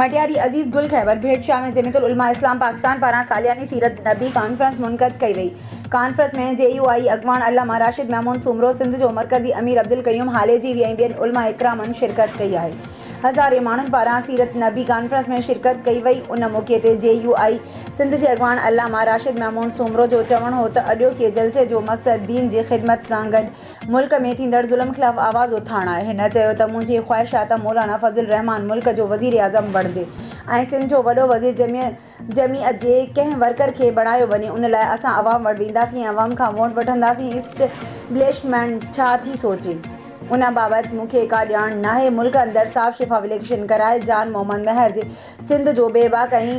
مٽياري عزيز گل خيبر ڀيٽ شاهه ۾ جمعيت العلماء اسلام پاڪستان پاران سالياني سيرت نبي ڪانفرنس منعقد ڪئي وئي. ڪانفرنس ۾ جي يو آء اڳواڻ علامه راشد محمود سومرو، سنڌ جو مرڪزي امير عبدالقيوم هاليجي ۽ ٻين علماء اڪرامن شرڪت ڪئي آهي. هزارين ماڻهن پاران سيرت نبي ڪانفرنس ۾ شرڪت ڪئي وئي. ان موقعي تي جي يو آء سنڌ جي اڳواڻ علامه راشد محمود سومرو جو چوڻ هو ته اڄوڪي جلسي جو مقصد دين جي خدمت سان گڏ ملڪ ۾ ٿيندڙ ظلم خلاف آواز اٿارڻ آهي. هن چيو ته منهنجي خواهش آهي ته مولانا فضل الرحمان ملڪ جو وزيراعظم بڻجي ۽ سنڌ جو وڏو وزير جميعت جي ڪنهن ورڪر کي بڻايو وڃي ان لاء اسان عوام وٽ وينداسين ۽ عوام کان ووٽ وٺنداسين اسٽبلشمينٽ ڇا ٿي سوچي ان بابت مون کي ڪا ڄاڻ ناهي ملڪ اندر صاف شفاف اليڪشن ڪرائي جان محمد مهر جي سنڌ جو بيباڪ ۽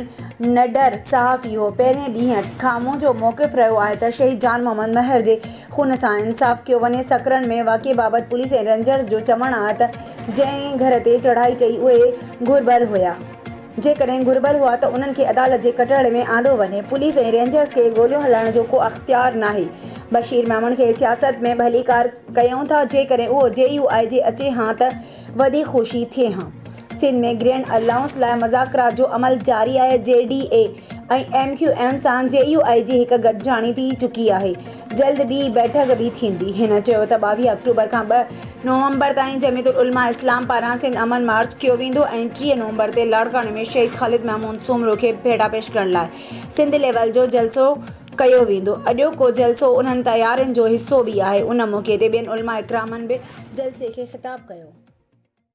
نڊر صحافي هو. پهرين ڏينهن کان منهنجو موقف رهيو آهي ته شهيد جان محمد مهر جي خون سان انصاف ڪيو وڃي. سڪرنڊ ۾ واقعي بابت پوليس ۽ رينجرز جو چوڻ آهي ته جنهن گهر تي چڙهائي ڪئي اهي گهربل هيا. جيڪڏهن گهربل هئا ته انهن کي عدالت جي ڪٽهڙي ۾ آندو وڃي. پوليس ۽ رينجرز کي گوليون هلائڻ جو ڪو اختيار ناهي. بشير ميمڻ کي سياست ۾ ڀليڪار ڪيون ٿا، جيڪڏهن اهو جي يو آء جي اچي هان ته وڌيڪ خوشي ٿئي هان. سنڌ ۾ گرينڊ الائونس لاء مذاڪرات جو عمل جاري آهي، G D A ۽ M Q M سان جي يو آء جي هڪ گڏجاڻي ٿي چڪي آهي، جلد ٻي بيٺڪ به ٿيندي. هن چيو ته 22 آڪٽوبر کان 2 نومبر تائين جمعيت العلماء اسلام پاران سنڌ امن مارچ ڪيو ويندو ۽ 30 نومبر تي لاڙڪاڻي ۾ شهيد خالد محمود سومرو کي ڀيٽا پيش ڪرڻ لاء سنڌ ليول جو جلسو ڪيو ويندو. اڄوڪو جلسو انهن تيارين جو حصو به آهي. ان موقعي تي ٻين علماء اڪرامن به جلسي کي خطاب ڪيو.